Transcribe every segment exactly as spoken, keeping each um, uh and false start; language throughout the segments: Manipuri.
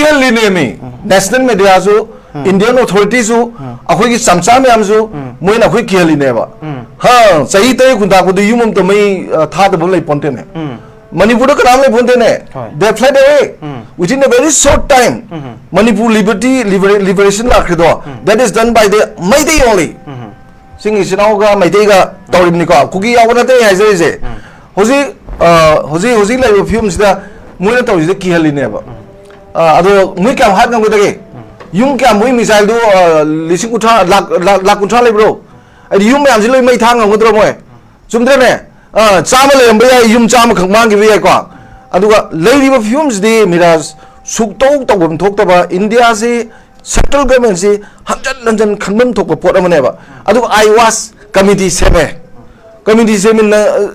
ꯀꯤꯍꯜꯂꯤꯅꯦꯃꯤ꯫ ꯅꯦꯁꯅꯦꯜ ꯃꯦꯗꯤꯌꯥꯁꯨ, ꯏꯟꯗꯤꯌꯟ ꯑꯣꯊꯣꯔꯤꯇꯤꯁꯨ, ꯑꯩꯈꯣꯏꯒꯤ ꯆꯝꯆꯥ ꯃꯌꯥꯝꯁꯨ, ꯃꯣꯏꯅ ꯑꯩꯈꯣꯏ ꯀꯤꯍꯜꯂꯤꯅꯦꯕ꯫ ꯍꯥ, ꯆꯍꯤ ꯇꯔꯦꯠ ꯈꯨꯟꯇꯥꯛꯄꯗꯨ ꯌꯨꯝ ꯑꯃꯇ ꯃꯩ, ꯑ, ꯊꯥꯗꯕ ꯂꯩ ꯄꯣꯟꯇꯦꯅꯦ꯫ ꯃꯅꯤꯄꯨꯔꯗ ꯀꯅꯥꯝ ꯂꯩ ꯄꯣꯟꯇꯦꯅꯦ꯫ They fled away within a very short time. Manipur liberty, ꯂꯤꯕꯔꯦ-, ꯂꯤꯕꯔꯦꯁꯟ ꯂꯥꯛꯈ꯭ꯔꯤꯗꯣ, that is done by the Meitei only꯫ ꯆꯤꯡ ꯏꯆꯤꯟ ꯏꯅꯥꯎꯒ ꯃꯩꯇꯩꯒ ꯇꯧꯔꯤꯕꯅꯤꯀꯣ, ꯀꯨꯀꯤ ꯌꯥꯎꯕ ꯅꯠꯇꯦ ꯑꯩ ꯍꯥꯏꯖꯔꯤꯁꯦ꯫ ꯍꯧꯖꯤꯛ, ꯑ, ꯍꯧꯖꯤꯛ, ꯍꯧꯖꯤꯛ ꯂꯩꯔꯤꯕ ꯐꯤꯕꯝꯁꯤꯗ ꯃꯣꯏꯅ ꯇꯧꯔꯤꯁꯤꯗ ꯀꯤꯍꯜꯂꯤꯅꯦꯕ꯫ ꯑ, ꯑꯗꯣ ꯃꯣꯏ ꯀꯌꯥꯝ ꯍꯥꯠ ꯉꯝꯒꯗꯒꯦ? ꯌꯨꯝ ꯀꯌꯥꯝ, ꯃꯣꯏ ꯃꯤꯁꯥꯏꯜꯗꯨ, ꯑ, ꯂꯤꯁꯤꯡ ꯀꯨꯟꯊ꯭ꯔꯥ, ꯂꯥꯛ, ꯂꯥꯛ, ꯂꯥꯛ ꯀꯨꯟꯊ꯭ꯔꯥ ꯂꯩꯕ꯭ꯔꯣ? ꯍꯥꯏꯗꯤ ꯌꯨꯝ ꯃꯌꯥꯝꯁꯤ ꯂꯣꯏ ꯃꯩ ꯊꯥ ꯉꯝꯒꯗ꯭ꯔꯣ ꯃꯣꯏ? ꯆꯨꯝꯗ꯭ꯔꯅꯦ? ꯑ, ꯆꯥꯝꯃ ꯂꯩꯔꯝꯕ ꯌꯥꯏ, ꯌꯨꯝ ꯆꯥꯝꯃꯈꯛ ꯃꯥꯡꯈꯤꯕ ꯌꯥꯏꯀꯣ꯫ ꯑꯗꯨꯒ ꯂꯩꯔꯤꯕ ꯐꯤꯕꯝꯁꯤꯗꯤ ꯃꯤꯔꯥꯖ, ꯁꯨꯛꯇꯧ ꯇꯧꯐꯝ ꯊꯣꯛꯇꯕ, ꯏꯟꯗꯤꯌꯥꯁꯤ, ꯁꯦꯟꯇ꯭ꯔꯦꯜ ꯒꯚꯔꯟꯃꯦꯟꯁꯤ ꯍꯟꯖꯟ ꯍꯟꯖꯟ ꯈꯟꯐꯝ ꯊꯣꯛꯄ ꯄꯣꯠ ꯑꯃꯅꯦꯕ꯫ ꯑꯗꯨꯒ ꯑꯥꯏ ꯋꯥꯁ ꯀꯃꯤꯇꯤ ꯁꯦꯝꯃꯦ꯫ ꯀꯃꯤꯇꯤ ꯁꯦꯝꯃꯤꯟꯅ, ꯑ,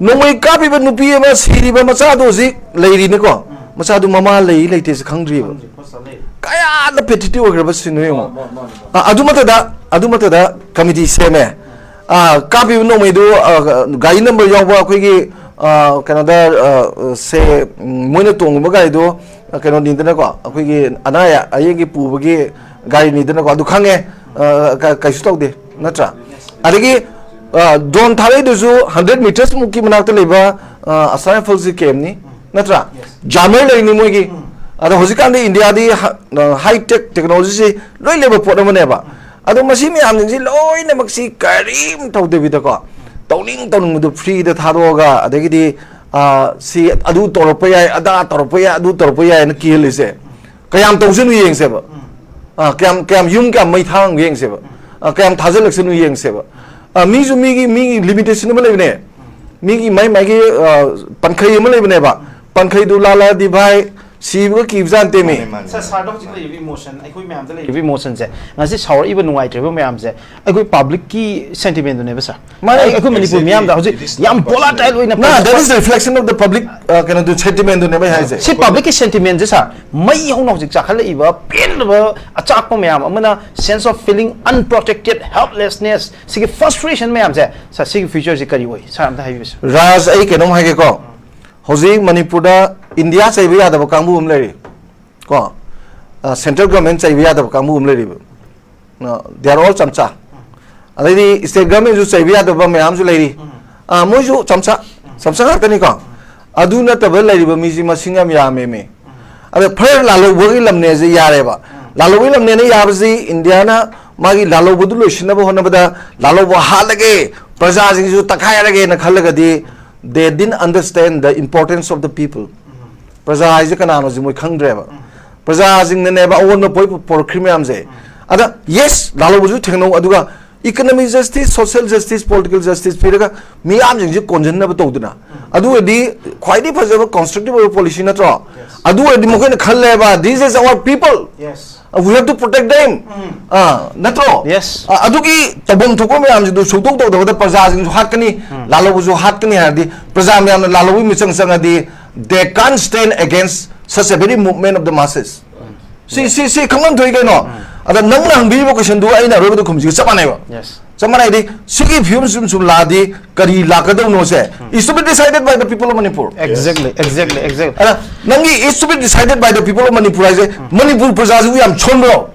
ꯅꯣꯡꯃꯩ ꯀꯥꯞꯄꯤꯕ ꯅꯨꯄꯤ ꯑꯃ ꯁꯤꯔꯤꯕ ꯃꯆꯥꯗꯣ ꯍꯧꯖꯤꯛ ꯂꯩꯔꯤꯅꯤꯀꯣ꯫ ꯃꯆꯥꯗꯨ ꯃꯃꯥ ꯂꯩ ꯂꯩꯇꯦꯁꯦ ꯈꯪꯗ꯭ꯔꯤꯕ꯫ ꯈꯪꯗ꯭ꯔꯤ, ꯈꯣꯠ ꯆꯠꯂꯦ꯫ ꯀꯌꯥꯗ ꯄꯦꯊꯦꯇꯤꯛ ꯑꯣꯏꯈ꯭ꯔꯕ ꯁꯤꯟ ꯌꯦꯡꯉꯣ꯫ ꯃꯥꯅꯤ, ꯃꯥꯅꯤ, ꯃꯥꯅꯤ꯫ ꯑ, ꯑꯗꯨ ꯃꯊꯛꯇ, ꯑꯗꯨ ꯃꯊꯛꯇ ꯀꯃꯤꯇꯤ ꯁꯦꯝꯃꯦ꯫ ꯑ, ꯀꯥꯞꯄꯤꯕ ꯅꯣꯡꯃꯩꯗꯨ, ꯑ, ꯒꯥꯔꯤ ꯅꯝꯕꯔ ꯌꯥꯎꯕ ꯑꯩꯈꯣꯏꯒꯤ, ꯑ, ꯀꯩꯅꯣꯗ, ꯑ, ꯁꯦ, ꯎꯝ, ꯃꯣꯏꯅ ꯇꯣꯡꯉꯤꯕ ꯒꯥꯔꯤꯗꯣ, ꯑ, ꯀꯩꯅꯣꯅꯤꯗꯅꯀꯣ, ꯑꯩꯈꯣꯏꯒꯤ ꯑꯅꯥ ꯑꯌꯦꯛ, ꯑꯌꯦꯛꯀꯤ ꯄꯨꯕꯒꯤ ꯒꯥꯔꯤꯅꯤꯗꯅꯀꯣ, ꯑꯗꯨ ꯈꯪꯉꯦ꯫ ꯑ, ꯀ-, ꯀꯩꯁꯨ ꯇꯧꯗꯦ, ꯅꯠꯇ꯭ꯔꯥ? ꯑꯗꯒꯤ, ꯑ, ꯗ꯭ꯔꯣꯟ ꯊꯥꯔꯛꯏꯗꯨꯁꯨ ꯍꯟꯗ꯭ꯔꯦꯠ ꯃꯤꯇꯔꯁ ꯃꯨꯛꯀꯤ ꯃꯅꯥꯛꯇ ꯂꯩꯕ, ꯑ, ꯑꯁꯥꯝ ꯔꯥꯏꯐꯜꯁꯀꯤ ꯀꯦꯝꯅꯤ, ꯅꯠꯇ꯭ꯔꯥ? ꯖꯥꯃꯔ ꯂꯩꯔꯤꯅꯤ ꯃꯣꯏꯒꯤ꯫ ꯑꯗꯣ ꯍꯧꯖꯤꯛꯀꯥꯟꯗꯤ ꯏꯟꯗꯤꯌꯥꯗꯤ ꯍ-, ꯑ, ꯍꯥꯏ ꯇꯦꯛ ꯇꯦꯛꯅꯣꯂꯣꯖꯤꯁꯤ ꯂꯣꯏ ꯂꯩꯕ ꯄꯣꯠ ꯑꯃꯅꯦꯕ꯫ ꯑꯗꯣ ꯃꯁꯤ ꯃꯌꯥꯝꯁꯤꯡꯁꯤ ꯂꯣꯏꯅꯃꯛꯁꯤ ꯀꯔꯤꯝ ꯇꯧꯗꯕꯤꯗꯀꯣ, ꯇꯧꯅꯤꯡ ꯇꯧꯅꯤꯡꯕꯗꯨ ꯐ꯭ꯔꯤꯗ ꯊꯥꯗꯣꯛꯑꯒ, ꯑꯗꯒꯤꯗꯤ, ꯑ, ꯁꯤ ꯑꯗꯨ ꯇꯧꯔꯛꯄ ꯌꯥꯏ, ꯑꯗꯥ ꯇꯧꯔꯛꯄ ꯌꯥꯏ, ꯑꯗꯨ ꯇꯧꯔꯛꯄ ꯌꯥꯏꯅ ꯀꯤꯍꯜꯂꯤꯁꯦ꯫ ꯀꯌꯥꯝ ꯇꯧꯁꯅꯨ ꯌꯦꯡꯁꯦꯕ꯫ ꯑ, ꯀꯌꯥꯝ, ꯀꯌꯥꯝ ꯌꯨꯝ ꯀꯌꯥꯝ ꯃꯩ ꯊꯥꯡꯒꯦ ꯌꯦꯡꯁꯦꯕ꯫ ꯑ, ꯀꯌꯥꯝ ꯊꯥꯖꯤꯜꯂꯛꯁꯅꯨ ꯌꯦꯡꯁꯦꯕ꯫ ꯑ, ꯃꯤꯁꯨ ꯃꯤꯒꯤ, ꯃꯤꯒꯤ ꯂꯤꯃꯤꯇꯦꯁꯟ ꯑꯃ ꯂꯩꯕꯅꯦ꯫ ꯃꯤꯒꯤ ꯃꯥꯏ ꯃꯥꯏꯒꯤ, ꯑ, ꯄꯟꯈꯩ ꯑꯃ ꯂꯩꯕꯅꯦꯕ꯫ ꯄꯟꯈꯩꯗꯨ ꯂꯥꯜꯂꯛꯑꯗꯤ ꯚꯥꯏ, ꯁꯤꯕꯒ ꯀꯤꯕꯖꯥꯠ ꯅꯠꯇꯦꯃꯤ꯫ ꯃꯥꯅꯦ, ꯃꯥꯅꯦ꯫ ꯁꯥꯔ, ꯁꯥꯔꯗ ꯍꯧꯖꯤꯛ ꯂꯩꯔꯤꯕ ꯏꯃꯣꯁꯟ, ꯑꯩꯈꯣꯏ ꯃꯌꯥꯝꯗ ꯂꯩꯔꯤꯕ ꯏꯃꯣꯁꯟꯁꯦ, ꯉꯁꯤ ꯁꯥꯎꯔꯛꯏꯕ ꯅꯨꯡꯉꯥꯏꯇ꯭ꯔꯤꯕ ꯃꯌꯥꯝꯁꯦ ꯑꯩꯈꯣꯏ ꯄꯕ꯭ꯂꯤꯛꯀꯤ ꯁꯦꯟꯇꯤꯃꯦꯟꯗꯨꯅꯦꯕ ꯁꯥꯔ꯫ ꯃꯥꯅꯦ꯫ ꯑꯩ-, ꯑꯩꯈꯣꯏ ꯃꯅꯤꯄꯨꯔ Exactly. ꯃꯤꯌꯥꯝꯗ ꯍꯧꯖꯤꯛ It is ꯌꯥꯝ not personal. ꯚꯣꯂꯥꯇꯥꯏꯜ ꯑꯣꯏꯅ ꯅ, that is reflection of the public, ꯑ, ꯀꯩꯅꯣꯗꯨ, ꯁꯦꯟꯇꯤꯃꯦꯟꯗꯨꯅꯦꯕ ꯑꯩ ꯍꯥꯏꯁꯦ꯫ ꯁꯤ ꯄꯕ꯭ꯂꯤꯛꯀꯤ ꯁꯦꯟꯇꯤꯃꯦꯟꯁꯦ ꯁꯥꯔ, ꯃꯩ ꯍꯧꯅ ꯍꯧꯖꯤꯛ ꯆꯥꯈꯠꯂꯛꯏꯕ ꯄꯦꯟꯗꯕ ꯑꯆꯥꯛꯄ ꯃꯌꯥꯝ ꯑꯃꯅ sense of feeling unprotected, helplessness, ꯁꯤꯒꯤ frustration ꯃꯌꯥꯝꯁꯦ, ꯁꯥꯔ, ꯁꯤꯒꯤ ꯐ꯭ꯌꯨꯆꯔꯁꯤ ꯀꯔꯤ ꯑꯣꯏ? ꯁꯥꯔ, ꯑꯝꯇ ꯍꯥꯏꯕꯤꯌꯨ ꯁꯥꯔ꯫ ꯔꯥꯖ, ꯑꯩ ꯀꯩꯅꯣꯝ ꯍꯥꯏꯒꯦꯀꯣ꯫ ꯍꯧꯖꯤꯛ ꯃꯅꯤꯄꯨꯔꯗ ꯏꯟꯗꯤꯌꯥ ꯆꯩꯕ ꯌꯥꯗꯕ ꯀꯥꯡꯕꯨ ꯑꯃ ꯂꯩꯔꯤ꯫ ꯀꯣ, ꯁꯦꯟꯇ꯭ꯔꯦꯜ ꯒꯚꯔꯟꯃꯦꯟ ꯆꯩꯕ ꯌꯥꯗꯕ ꯀꯥꯡꯕꯨ ꯑꯃ ꯂꯩꯔꯤꯕ꯫ ꯅ, they are all ꯆꯝꯆꯥ꯫ ꯑꯗꯩꯗꯤ ꯁ꯭ꯇꯦꯠ ꯒꯚꯔꯟꯃꯦꯟꯁꯨ ꯆꯩꯕ ꯌꯥꯗꯕ ꯃꯌꯥꯝꯁꯨ ꯂꯩꯔꯤ꯫ ꯑꯥ, ꯃꯣꯏꯁꯨ ꯆꯝꯆꯥ, ꯆꯝꯆꯥ ꯉꯥꯛꯇꯅꯤꯀꯣ꯫ ꯑꯗꯨ ꯅꯠꯇꯕ ꯂꯩꯔꯤꯕ ꯃꯤꯁꯤ ꯃꯁꯤꯡ ꯌꯥꯝ ꯌꯥꯝꯃꯦꯃꯦ꯫ ꯑꯗ ꯐꯔ ꯂꯥꯜꯍꯧꯕꯒꯤ ꯂꯝꯅꯦꯁꯦ ꯌꯥꯔꯦꯕ꯫ ꯂꯥꯜꯍꯧꯕꯒꯤ ꯂꯝꯅꯦꯅ ꯌꯥꯕꯁꯤ ꯏꯟꯗꯤꯌꯥꯅ ꯃꯥꯒꯤ ꯂꯥꯜꯍꯧꯕꯗꯨ ꯂꯣꯏꯁꯤꯟꯅꯕ ꯍꯣꯠꯅꯕꯗ ꯂꯥꯜꯍꯧꯕ ꯍꯥꯠꯂꯒꯦ, ꯄ꯭ꯔꯖꯥꯁꯤꯡꯁꯨ ꯇꯛꯈꯥꯏꯔꯒꯦꯅ ꯈꯜꯂꯒꯗꯤ, they didn't understand the importance of the people꯫ ꯄ꯭ꯔꯖꯥ ꯍꯥꯏꯁꯦ ꯀꯅꯥꯅꯣꯁꯦ ꯃꯣꯏ ꯈꯪꯗ꯭ꯔꯦꯕ꯫ ꯄ꯭ꯔꯖꯥꯁꯤꯡꯅꯅꯦꯕ ꯑꯑꯣꯟꯕ ꯄꯣꯏ ꯄꯨꯔꯛꯈ꯭ꯔꯤ ꯃꯌꯥꯝꯁꯦ꯫ ꯑꯗ ꯌꯦꯁ, ꯂꯥꯜꯍꯧꯕꯁꯨ ꯊꯦꯡꯅꯧ, ꯑꯗꯨꯒ economic justice, social justice, political justice ꯄꯤꯔꯒ ꯃꯤꯌꯥꯝꯁꯤꯡꯁꯦ ꯀꯣꯟꯁꯤꯟꯅꯕ ꯇꯧꯗꯅ, ꯑꯗꯨ ꯑꯣꯏꯔꯗꯤ ꯈ꯭ꯋꯥꯏꯗꯒꯤ ꯐꯖꯕ ꯀꯟꯁꯇ꯭ꯔꯛꯇꯤꯚ ꯑꯣꯏꯕ ꯄꯣꯂꯤꯁꯤ ꯅꯠꯇ꯭ꯔꯣ? ꯑꯗꯨ ꯑꯣꯏꯔꯗꯤ ꯃꯈꯣꯏꯅ ꯈꯜꯂꯦꯕ, this is our people, Yes. Uh, we have to protect them. ꯑꯥ, ꯅꯠꯇ꯭ꯔꯣ? Yes. ꯑꯥ, ꯑꯗꯨꯒꯤ ꯇꯧꯐꯝ ꯊꯣꯛꯄ ꯃꯌꯥꯝꯁꯤꯗꯣ ꯁꯨꯡꯇꯧ ꯇꯧꯗꯕꯗ ꯄ꯭ꯔꯖꯥꯁꯤꯡꯁꯨ ꯍꯥꯠꯀꯅꯤ, ꯂꯥꯜꯍꯧꯕꯁꯨ ꯍꯥꯠꯀꯅꯤ ꯍꯥꯏꯔꯗꯤ, ꯄ꯭ꯔꯖꯥ ꯃꯌꯥꯝꯅ ꯂꯥꯜꯍꯧꯕꯒꯤ ꯃꯤꯆꯪ ꯆꯪꯉꯗꯤ, they can't stand against such a very movement of the masses. ꯁꯤ ꯁꯤ ꯁꯤ ꯈꯪꯐꯝ ꯊꯣꯛꯏ ꯀꯩꯅꯣ꯫ ꯑꯗ ꯅꯪꯅ ꯍꯪꯕꯤꯔꯤꯕ ꯀꯣꯏꯁꯟꯗꯨꯒ ꯑꯩꯅ ꯑꯔꯣꯏꯕꯗ ꯈꯨꯝꯁꯤꯒ ꯆꯞ ꯃꯥꯟꯅꯩꯕ꯫ Yes. ꯆꯞ ꯃꯥꯟꯅꯩꯗꯤ, ꯁꯤꯒꯤ ꯐꯤꯕꯝ ꯁꯨꯝ ꯁꯨꯝ ꯂꯥꯛꯑꯗꯤ ꯀꯔꯤ ꯂꯥꯛꯀꯗꯧꯅꯣꯁꯦ, is to be decided by the people of Manipur. Exactly, exactly, exactly. ꯑꯗ ꯅꯪꯒꯤ is to be decided by the people of Manipur ꯍꯥꯏꯁꯦ, ꯃꯅꯤꯄꯨꯔ ꯄ꯭ꯔꯖꯥꯁꯤꯕꯨ ꯌꯥꯝ ꯁꯣꯟꯕ꯭ꯔꯣ?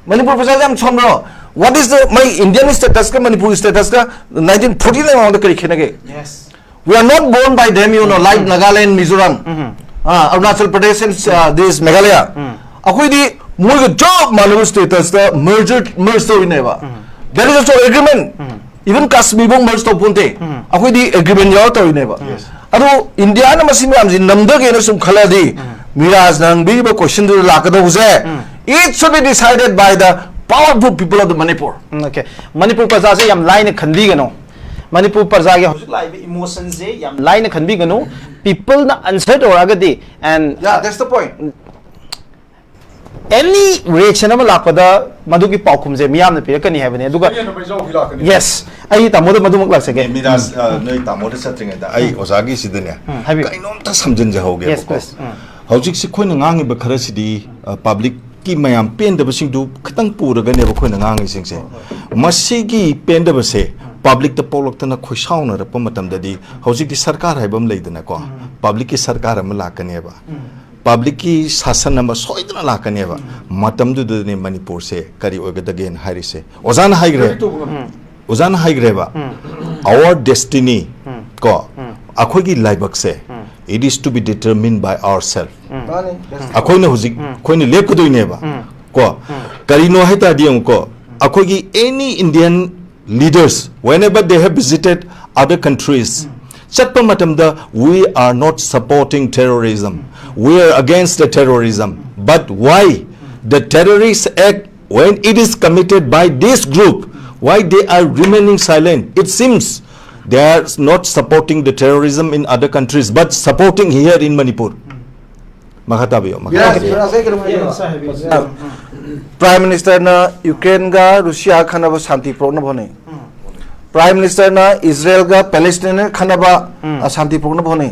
ꯃꯅꯤꯄꯨꯔ ꯄ꯭ꯔꯖꯥꯁꯤ ꯌꯥꯝ ꯁꯣꯟꯕ꯭ꯔꯣ? What is the, ꯃꯩ ꯏꯟꯗꯤꯌꯟ ꯁ꯭ꯇꯦꯇꯁꯀ ꯃꯅꯤꯄꯨꯔ ꯁ꯭ꯇꯦꯇꯁꯀ ꯅꯥꯏꯟꯇꯤꯟ ꯐꯣꯔꯇꯤ ꯅꯥꯏꯟ ꯃꯃꯥꯡꯗ ꯀꯔꯤ ꯈꯦꯠꯅꯒꯦ? Yes. We are not bound by them, you know, like Nagaland, Mizoram, uh, Arunachal Pradesh and, uh, this Meghalaya. ꯑꯩꯈꯣꯏꯗꯤ ꯃꯣꯏꯒ ꯆꯞ ꯃꯥꯟꯅꯕ ꯁ꯭ꯇꯦꯇꯁꯇ ꯃꯔꯖꯔ ꯃꯔꯖ ꯇꯧꯔꯤꯅꯦꯕ꯫ There is also agreement. Even ꯀꯥꯁꯃꯤꯔꯐꯧ ꯃꯔꯖ ꯇꯧ ꯄꯣꯟꯇꯦ꯫ ꯑꯩꯈꯣꯏꯗꯤ ꯑꯦꯒ꯭ꯔꯤꯃꯦꯟ ꯌꯥꯎꯔ ꯇꯧꯔꯤꯅꯦꯕ꯫ ꯑꯗꯣ ꯏꯟꯗꯤꯌꯥꯅ ꯃꯁꯤ ꯃꯌꯥꯝꯁꯤ ꯅꯝꯊꯒꯦꯅ ꯁꯨꯝ ꯈꯜꯂꯗꯤ, ꯃꯤꯔꯥꯖꯅ ꯍꯪꯕꯤꯔꯤꯕ ꯀꯣꯏꯁꯟꯗꯨꯗ ꯂꯥꯛꯀꯗꯧꯕꯁꯦ, it should be decided by the powerful people of the Manipur. Okay. Manipur ꯄ꯭ꯔꯖꯥꯁꯦ ꯌꯥꯝ ꯂꯥꯏꯅ ꯈꯟꯕꯤꯒꯅꯨ꯫ ꯃꯅꯤꯄꯨꯔ ꯄ꯭ꯔꯖꯥꯒꯤ ꯍꯧꯖꯤꯛ ꯂꯥꯛꯏꯕ ꯏꯃꯣꯁꯟꯁꯦ ꯌꯥꯝ ꯂꯥꯏꯅ ꯈꯟꯕꯤꯒꯅꯨ꯫ ꯄꯤꯄꯜꯅ answer ꯇꯧꯔꯛꯑꯒꯗꯤ, and Yeah, that's the point. Any reaction ꯑꯃ ꯂꯥꯛꯄꯗ ꯃꯗꯨꯒꯤ ꯄꯥꯎꯈꯨꯝꯁꯦ ꯃꯤꯌꯥꯝꯅ ꯄꯤꯔꯛꯀꯅꯤ ꯍꯥꯏꯕꯅꯤ꯫ ꯑꯗꯨꯒ, yes, ꯑꯩ ꯇꯥꯃꯣꯗ ꯃꯗꯨꯃꯛ ꯂꯥꯛꯆꯒꯦ꯫ ꯃꯤꯔꯥꯖ, ꯑ, ꯅꯣꯏ ꯇꯥꯃꯣꯗ ꯆꯠꯇ꯭ꯔꯤꯉꯩꯗ ꯑꯩ ꯑꯣꯖꯥꯒꯤꯁꯤꯗꯅꯦ ꯍꯥꯏꯕꯤꯌꯨ꯫ ꯀꯩꯅꯣꯝꯇ ꯁꯝꯖꯤꯟꯖꯍꯧꯒꯦꯕꯀꯣ꯫ Yes, please. ꯎꯝ꯫ ꯍꯧꯖꯤꯛꯁꯤ ꯑꯩꯈꯣꯏꯅ ꯉꯥꯡꯉꯤꯕ ꯈꯔꯁꯤꯗꯤ, ꯑ, ꯄꯕ꯭ꯂꯤꯛꯀꯤ ꯃꯌꯥꯝ ꯄꯦꯟꯗꯕꯁꯤꯡꯗꯨ ꯈꯤꯇꯪ ꯄꯨꯔꯒꯅꯦꯕ ꯑꯩꯈꯣꯏꯅ ꯉꯥꯡꯉꯤꯁꯤꯡꯁꯦ꯫ ꯃꯁꯤꯒꯤ ꯄꯦꯟꯗꯕꯁꯦ ꯄꯕ꯭ꯂꯤꯛꯇ ꯄꯣꯛꯂꯛꯇꯅ ꯈꯣꯏꯁꯥꯎꯅꯔꯛꯄ ꯃꯇꯝꯗꯗꯤ ꯍꯧꯖꯤꯛꯇꯤ ꯁꯔꯀꯥꯔ ꯍꯥꯏꯕ ꯑꯃ ꯂꯩꯗꯅꯀꯣ, ꯄꯕ꯭ꯂꯤꯛꯀꯤ ꯁꯔꯀꯥꯔ ꯑꯃ ꯂꯥꯛꯀꯅꯦꯕ꯫ ꯄꯕ꯭ꯂꯤꯛꯀꯤ ꯁꯥꯁꯟ ꯑꯃ ꯁꯣꯏꯗꯅ ꯂꯥꯛꯀꯅꯦꯕ꯫ ꯃꯇꯝꯗꯨꯗꯅꯦ ꯃꯅꯤꯄꯨꯔꯁꯦ ꯀꯔꯤ ꯑꯣꯏꯒꯗꯒꯦꯅ ꯍꯥꯏꯔꯤꯁꯦ꯫ ꯑꯣꯖꯥꯅ ꯍꯥꯏꯈ꯭ꯔꯦ, ꯑꯣꯖꯥꯅ ꯍꯥꯏꯈ꯭ꯔꯦꯕ, "Our destiny, ꯀꯣ, ꯑꯩꯈꯣꯏꯒꯤ ꯂꯥꯏꯕꯛꯁꯦ, it is to be determined by ourselves." ꯑꯩꯈꯣꯏꯅ ꯍꯧꯖꯤꯛ ꯑꯩꯈꯣꯏꯅ ꯂꯦꯞꯀꯗꯣꯏꯅꯦꯕ꯫ ꯀꯣ, ꯀꯔꯤꯅꯣ ꯍꯥꯏ ꯇꯥꯔꯗꯤ ꯌꯦꯡꯉꯨꯀꯣ, ꯑꯩꯈꯣꯏꯒꯤ any Indian leaders, whenever they have visited other countries, ꯆꯠꯄ ꯃꯇꯝꯗ, "We are not supporting terrorism, we are against the terrorism." But why the terrorist act, when it is committed by this group, why they are remaining silent? It seems they are not supporting the terrorism in other countries, but supporting here in Manipur. ꯃꯈꯥ ꯇꯥꯕꯤꯌꯨ, ꯃꯈꯥ ꯇꯥꯕꯤꯌꯨ꯫ ꯄ꯭ꯔꯥꯏꯝ ꯃꯤꯅꯤꯁꯇꯔꯅ ꯌꯨꯀ꯭ꯔꯦꯟꯒ ꯔꯨꯁꯤꯌꯥ ꯈꯟꯅꯕ ꯁꯥꯟꯇꯤ ꯄꯨꯔꯛꯅꯕ ꯍꯣꯠꯅꯩ꯫ ꯄ꯭ꯔꯥꯏꯝ ꯃꯤꯅꯤꯁꯇꯔꯅ ꯏꯁꯔꯦꯜꯒ ꯄꯦꯂꯦꯁꯇꯤꯟ ꯈꯟꯅꯕ, ꯑ, ꯁꯥꯟꯇꯤ ꯄꯨꯔꯛꯅꯕ ꯍꯣꯠꯅꯩ꯫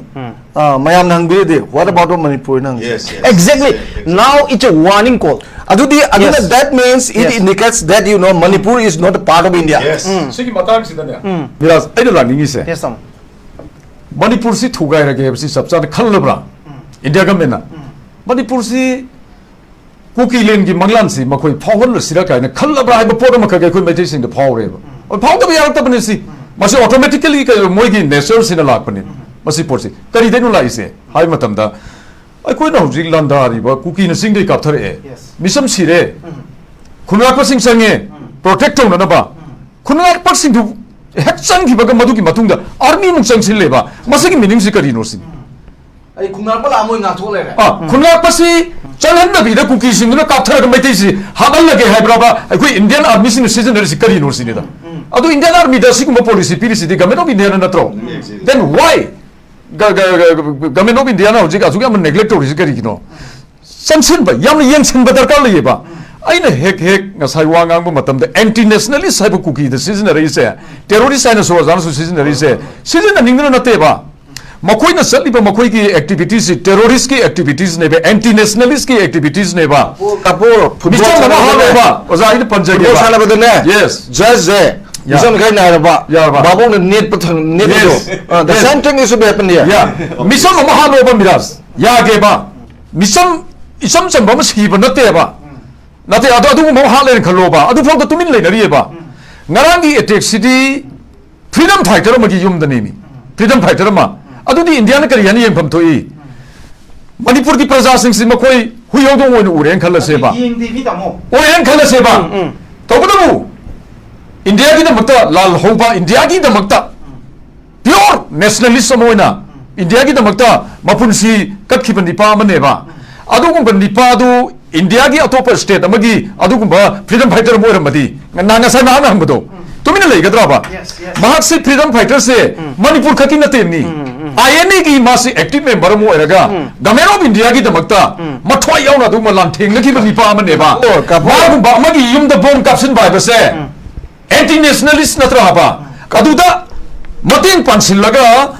ꯑ, ꯃꯌꯥꯝꯅ ꯍꯪꯕꯤꯔꯤꯗꯤ, what about Manipur ꯅ ꯍꯪꯉꯤ꯫ Yes, yes. Exactly. Now it's a warning call. ꯑꯗꯨꯗꯤ ꯑꯗꯨꯅ Yes. That means it Yes. indicates that, you know, Manipur is not a part of India. Yes. ꯁꯤꯒꯤ ꯃꯇꯥꯡꯁꯤꯗꯅꯦ, ꯃꯤꯔꯥꯖ, ꯑꯩꯅ ꯂꯥꯛꯅꯤꯡꯉꯤꯁꯦ, Yes, sir. ꯃꯅꯤꯄꯨꯔꯁꯤ ꯊꯨꯒꯥꯏꯔꯒꯦ ꯍꯥꯏꯕꯁꯤ ꯆꯞ ꯆꯥꯅ ꯈꯜꯂꯕ꯭ꯔꯥ? ꯏꯟꯗꯤꯌꯥ ꯒꯃꯦꯟꯅ ꯃꯅꯤꯄꯨꯔꯁꯤ ꯀꯨꯀꯤ ꯂꯦꯟꯒꯤ ꯃꯪꯂꯥꯟꯁꯤ ꯃꯈꯣꯏ ꯐꯥꯎꯍꯜꯂꯁꯤꯔ ꯀꯥꯏꯅ ꯈꯜꯂꯕ꯭ꯔꯥ ꯍꯥꯏꯕ ꯄꯣꯠ ꯑꯃꯈꯛ ꯑꯩꯈꯣꯏ ꯃꯩꯇꯩꯁꯤꯡꯗ ꯐꯥꯎꯔꯦꯕ꯫ ꯍꯣꯏ, ꯐꯥꯎꯗꯕ ꯌꯥꯔꯛꯇꯕꯅꯤ ꯁꯤ꯫ ꯃꯁꯤ automatically ꯀꯩ-, ꯃꯣꯏꯒꯤ ꯅꯦꯆꯔꯁꯤꯅ ꯂꯥꯛꯄꯅꯤ꯫ ꯃꯁꯤ ꯄꯣꯠꯁꯤ ꯀꯔꯤꯗꯩꯅꯣ ꯂꯥꯛꯏꯁꯦ ꯍꯥꯏꯕ ꯃꯇꯝꯗ, ꯑꯩꯈꯣꯏꯅ ꯍꯧꯖꯤꯛ ꯂꯥꯟꯗꯥꯔꯤꯕ ꯀꯨꯀꯤꯅ ꯆꯤꯡꯗꯩ ꯀꯥꯞꯊꯔꯛꯑꯦ, Yes. ꯃꯤꯁꯝ ꯁꯤꯔꯦ, ꯈꯨꯟꯉꯥꯛꯄꯁꯤꯡ ꯆꯪꯉꯦ, protect ꯇꯧꯅꯅꯕ꯫ ꯈꯨꯟꯉꯥꯛꯄꯁꯤꯡꯗꯨ ꯍꯦꯛ ꯆꯪꯈꯤꯕꯒ ꯃꯗꯨꯒꯤ ꯃꯇꯨꯡꯗ ꯑꯥꯔꯃꯤꯃꯨꯛ ꯆꯪꯁꯤꯜꯂꯦꯕ꯫ ꯃꯁꯤꯒꯤ ꯃꯤꯅꯤꯡꯁꯤ ꯀꯔꯤꯅꯣ ꯁꯤꯅꯤ꯫ ꯑꯩ ꯈꯨꯟꯉꯥꯛꯄ ꯂꯥꯛꯑ ꯃꯣꯏ ꯉꯥꯛꯊꯣꯛ ꯂꯩꯔꯦ꯫ ꯑ, ꯈꯨꯟꯉꯥꯛꯄꯁꯤ ꯆꯪꯍꯟꯗꯕꯤꯗ ꯀꯨꯀꯤꯁꯤꯡꯗꯨꯅ ꯀꯥꯞꯊꯔꯒ ꯃꯩꯇꯩꯁꯤ ꯍꯥꯠꯍꯜꯂꯒꯦ ꯍꯥꯏꯕ꯭ꯔꯕ? ꯑꯩꯈꯣꯏ ꯏꯟꯗꯤꯌꯥꯟ ꯑꯥꯔꯃꯤꯁꯤꯡꯅ ꯁꯤꯖꯤꯟꯅꯔꯤꯁꯤ ꯀꯔꯤꯅꯣ ꯁꯤꯅꯤꯗ꯫ ꯑꯗꯨ ꯏꯟꯗꯤꯌꯥꯟ ꯑꯥꯔꯃꯤꯗ ꯑꯁꯤꯒꯨꯝꯕ ꯄꯣꯂꯤꯁꯤ ꯄꯤꯔꯤꯁꯤꯗꯤ ꯒꯃꯦꯟ ꯑꯣꯐ ꯏꯟꯗꯤꯌꯥꯅ ꯅꯠꯇ꯭ꯔꯣ? Then why ꯒ-, ꯒ-, ꯒ-, ꯒ-, ꯒꯃꯦꯟ ꯑꯣꯐ ꯏꯟꯗꯤꯌꯥꯅ ꯍꯧꯖꯤꯛ ꯑꯁꯨꯛ ꯌꯥꯝꯅ ꯅꯦꯒ꯭ꯂꯦꯛ ꯇꯧꯔꯤꯁꯤ ꯀꯔꯤꯒꯤꯅꯣ? ꯆꯪꯁꯤꯟꯕ, ꯌꯥꯝꯅ ꯌꯦꯡꯁꯤꯟꯕ ꯗꯔꯀꯥꯔ ꯂꯩꯌꯦꯕ꯫ ꯑꯩꯅ ꯍꯦꯛ ꯍꯦꯛ ꯉꯁꯥꯏ ꯋꯥ ꯉꯥꯡꯕ ꯃꯇꯝꯗ ꯑꯦꯟꯇꯤ ꯅꯦꯁꯅꯦꯂꯤꯁ ꯍꯥꯏꯕ ꯀꯨꯀꯤꯗ ꯁꯤꯖꯤꯟꯅꯔꯛꯏꯁꯦ, ꯇꯦꯔꯣꯔꯤꯁ ꯍꯥꯏꯅꯁꯨ ꯑꯣꯖꯥꯅꯁꯨ ꯁꯤꯖꯤꯟꯅꯔꯛꯏꯁꯦ, ꯁꯤꯖꯤꯟꯅꯅꯤꯡꯗꯅ ꯅꯠꯇꯦꯕ꯫ ꯃꯈꯣꯏꯅ ꯆꯠꯂꯤꯕ ꯃꯈꯣꯏꯒꯤ ꯑꯦꯛꯇꯤꯚꯤꯇꯤꯁꯁꯤ ꯇꯦꯔꯣꯔꯤꯁꯀꯤ ꯑꯦꯛꯇꯤꯚꯤꯇꯤꯁꯅꯦꯕ, ꯑꯦꯟꯇꯤ ꯅꯦꯁꯅꯦꯂꯤꯁꯀꯤ ꯑꯦꯛꯇꯤꯚꯤꯇꯤꯁꯅꯦꯕ꯫ ꯀꯥꯄꯨꯔ, ꯐꯨꯠꯕꯣꯜ ꯃꯤꯆꯪ ꯑꯃ ꯁꯥꯟꯅꯕꯗꯅꯦ꯫ ꯍꯥꯠꯂꯣꯕ, ꯑꯣꯖꯥ, ꯑꯩꯅ ꯐꯨꯠꯕꯣꯜ ꯄꯟꯖꯒꯦꯕ꯫ ꯁꯥꯟꯅꯕꯗꯅꯦ꯫ Yes. ꯖꯁꯁꯦ Yeah. ꯃꯤꯆꯪ ꯈꯔ ꯅꯥꯏꯔꯕ꯫ ꯌꯥꯔꯕ꯫ ꯚꯥꯕꯣꯛꯅ ꯅꯦꯠꯄ ꯊꯪ-, ꯅꯦꯠꯄꯗꯣ꯫ Yes. ꯑ, the Yes. same thing is to be happened here. ꯌꯥ, ꯃꯤꯆꯪ ꯑꯃ ꯍꯥꯠꯂꯣꯕ ꯃꯤꯔꯥꯖ, ꯌꯥꯒꯦꯕ꯫ ꯃꯤꯆꯝ ꯏꯆꯝ ꯆꯝꯕ ꯑꯃ ꯁꯤꯕ ꯅꯠꯇꯦꯕ꯫ ꯅꯠꯇꯦ, ꯑꯗꯣ ꯑꯗꯨꯒꯨꯝꯕ ꯑꯃ ꯍꯥꯠꯂꯦꯅ ꯈꯜꯂꯣꯕ, ꯑꯗꯨꯐꯥꯎꯗ ꯇꯨꯃꯤꯟ ꯂꯩꯅꯔꯤꯑꯕ꯫ ꯉꯔꯥꯡꯒꯤ ꯑꯦꯇꯦꯛꯁꯤꯗꯤ ꯐ꯭ꯔꯤꯗꯝ ꯐꯥꯏꯇꯔ ꯑꯃꯒꯤ ꯌꯨꯝꯗꯅꯦꯃꯤ꯫ ꯐ꯭ꯔꯤꯗꯝ ꯐꯥꯏꯇꯔ ꯑꯃ꯫ ꯑꯗꯨꯗꯤ ꯏꯟꯗꯤꯌꯥꯅ ꯀꯔꯤ ꯍꯥꯏꯅ ꯌꯦꯡꯐꯝ ꯊꯣꯛꯏ? ꯃꯅꯤꯄꯨꯔꯒꯤ ꯄ꯭ꯔꯖꯥꯁꯤꯡꯁꯤ ꯃꯈꯣꯏ ꯍꯨꯏ ꯍꯧꯗꯣꯡ ꯑꯣꯏꯅ ꯎꯔꯦꯅ ꯈꯜꯂꯁꯦꯕ꯫ ꯌꯦꯡꯗꯦ ꯃꯤ ꯇꯥꯃꯣ꯫ ꯑꯣꯏꯔꯦꯅ ꯈꯜꯂꯁꯦꯕ꯫ ꯇꯧꯕꯇꯕꯨ ꯏꯟꯗꯤꯌꯥꯒꯤꯗꯃꯛꯇ ꯂꯥꯜꯍꯧꯕ, ꯏꯟꯗꯤꯌꯥꯒꯤꯗꯃꯛꯇ ꯄꯤꯌꯣꯔ ꯅꯦꯁꯅꯦꯂꯤꯁ ꯑꯃ ꯑꯣꯏꯅ ꯏꯟꯗꯤꯌꯥꯒꯤꯗꯃꯛꯇ ꯃꯄꯨꯟꯁꯤ ꯀꯠꯈꯤꯕ ꯅꯤꯄꯥ ꯑꯃꯅꯦꯕ꯫ ꯑꯗꯨꯒꯨꯝꯕ ꯅꯤꯄꯥꯗꯨ ꯏꯟꯗꯤꯌꯥꯒꯤ ꯑꯇꯣꯞꯄ ꯁ꯭ꯇꯦꯠ ꯑꯃꯒꯤ ꯑꯗꯨꯒꯨꯝꯕ ꯐ꯭ꯔꯤꯗꯝ ꯐꯥꯏꯇꯔ ꯑꯃ ꯑꯣꯏꯔꯝꯃꯗꯤ, ꯉ-, ꯉꯁꯥꯏ ꯃꯍꯥꯛꯅ ꯍꯪꯕꯗꯣ ꯇꯨꯃꯤꯟꯅ ꯂꯩꯒꯗ꯭ꯔꯕ? Yes, yes. ꯃꯍꯥꯛꯁꯤ ꯐ꯭ꯔꯤꯗꯝ ꯐꯥꯏꯇꯔꯁꯦ ꯃꯅꯤꯄꯨꯔ ꯈꯛꯀꯤ ꯅꯠꯇꯦꯅꯤ꯫ ꯑꯥꯏ ꯑꯦꯟ ꯑꯦꯒꯤ ꯃꯥꯁꯤ ꯑꯦꯛꯇꯤꯚ ꯃꯦꯝꯕꯔ ꯑꯃ ꯑꯣꯏꯔꯒ ꯒꯃꯦꯟ ꯑꯣꯐ ꯏꯟꯗꯤꯌꯥꯒꯤ ꯗꯃꯛꯇ ꯃꯊ꯭ꯋꯥꯏ ꯌꯥꯎꯅ ꯑꯗꯨꯒꯨꯝꯕ ꯂꯥꯟꯊꯦꯡꯅꯈꯤꯕ ꯅꯤꯄꯥ ꯑꯃꯅꯦꯕ꯫ ꯑꯣ, ꯀꯥꯄꯣ꯫ ꯃꯥꯒꯨꯝꯕ ꯑꯃꯒꯤ ꯌꯨꯝꯗ ꯕꯣꯝ ꯀꯥꯞꯁꯤꯟꯕ ꯍꯥꯏꯕꯁꯦ ꯑꯦꯟꯇꯤ ꯅꯦꯁꯅꯦꯂꯤꯁ ꯅꯠꯇ꯭ꯔꯥ ꯍꯥꯏꯕ? ꯑꯗꯨꯗ ꯃꯇꯦꯡ ꯄꯥꯡꯁꯤꯜꯂꯒ